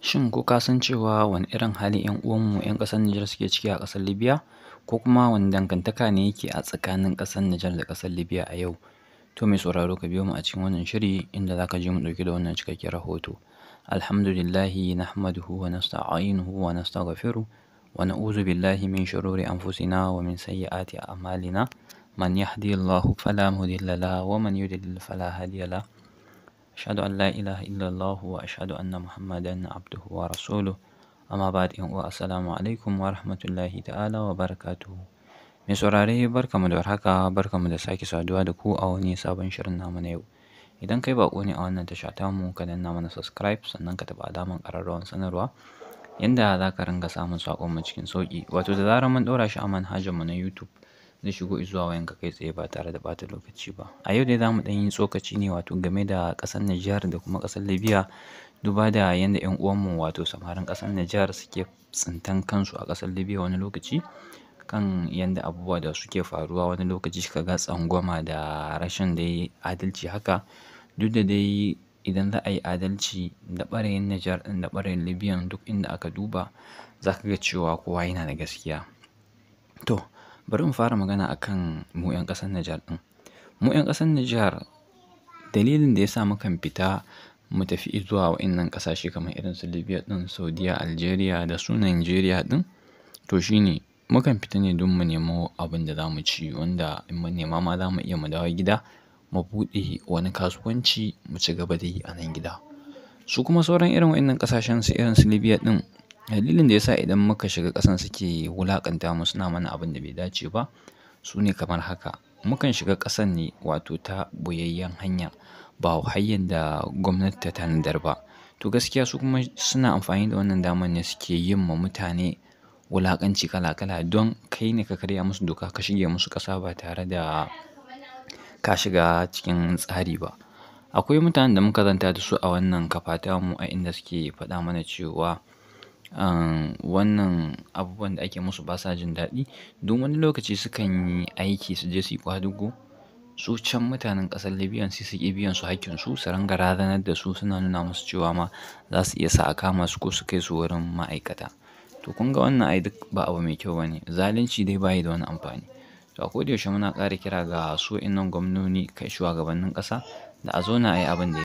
Shin ko ka san cewa wane irin hali 'yan uwanmu 'yan ƙasar Nijar suke ciki a ƙasar Libya? Ko kuma wane dangantaka ne yake a tsakanin ƙasar Nijar da ƙasar Libya a yau? To mai sauraro, ka biyo mu a cikin wannan shiri inda za ka ji mu ɗauke da wannan cikakken rahoto. Alhamdulillahi nahmaduhu wa nasta'inuhu wa nastaghfiruh wa na'udzu billahi min shururi anfusina wa min sayyiati a'malina. Man yahdihillahu fala mudilla lahu wa man yudlil fala hadiya lahu. Ashhadu an la ilaha illallah wa ashhadu anna Muhammadan abduhu wa rasuluh. Amma ba'd, yan uwa, assalamu alaikum wa rahmatullahi ta'ala wa barakatuhu. Mai saurare, barkamu da warhaka, barkamu da sake saduwa da ku a wani sabon shirin namu na yau. Idan kai baƙo ne a wannan tasha tamu, ka danna mana subscribe, sannan ka taɓa alamar ƙararrawar sanarwa yanda za ka ringa samun saƙonmu cikin sauƙi. Wato da zarar mun ɗaura shi a manhajarmu na YouTube, zai shigo zuwa wayanka kai tsaye ba tare da ɓata lokaci ba. A yau dai za mu ɗan yi tsokaci ne, wato game da ƙasar Nijar da kuma ƙasar Libya, duba da yanda 'yan uwanmu, wato samarin ƙasar Nijar, suke tsintan kansu a ƙasar Libya wani lokaci, kan yanda abubuwa da suke faruwa. Wani lokaci ka ga tsangwama da rashin dai adalci haka. Duk da dai idan za a yi adalci, da ɓarayin Nijar ɗin da ɓarayin Libyan, duk inda aka duba za ka ga cewa kowa yana da gaskiya. To, bari in fara magana akan mu 'yan ƙasar Nijar ɗin. Mu 'yan ƙasar Nijar, dalilin da ya sa mukan fita mu tafi zuwa wa'innan ƙasashe kamar irin su Libya ɗin, Saudiya, Algeria da su Nigeria ɗin, to shine mukan fita ne don mu nemo abin da za mu ci, wanda in mun nema ma za mu iya mu dawo gida mu buɗe wani kasuwanci mu ci gaba da yi a nan gida. Su kuma sauran irin wa'innan ƙasashen, su irin su Libya ɗin, dalilin da ya sa idan muka shiga ƙasan suke wulaƙanta mu, suna mana abin da bai dace ba, su ne kamar haka. Mukan shiga ƙasan ne wato ta ɓoyayyen hanya, ba hanyar da gwamnati ta tanadar ba. To gaskiya su kuma suna amfani da wannan daman ne suke yin ma mutane wulaƙanci kala kala, don kai ne ka karya musu doka, ka shige musu ƙasa ba tare da ka shiga cikin tsari ba. Akwai mutanen da muka zanta da su a wannan kafa tamu, a inda suke faɗa mana cewa wannan abubuwan da ake musu ba sa jin daɗi. Don wani lokaci sukan yi aiki, su je su yi ƙwadugo, su can mutanen ƙasar Libyan sai su ƙi biyan su haƙƙinsu, su ringa razanar da su, suna nuna musu cewa ma za su iya sa a kama su ko su kai su wurin ma'aikata. To kun ga wannan ai duk ba abu mai kyau ba ne. Zalunci dai bayi da wani amfani. To a koda yaushe muna ƙara kira ga su wa'innan gwamnoni, kai shugabannin ƙasa, da a zauna a yi abin da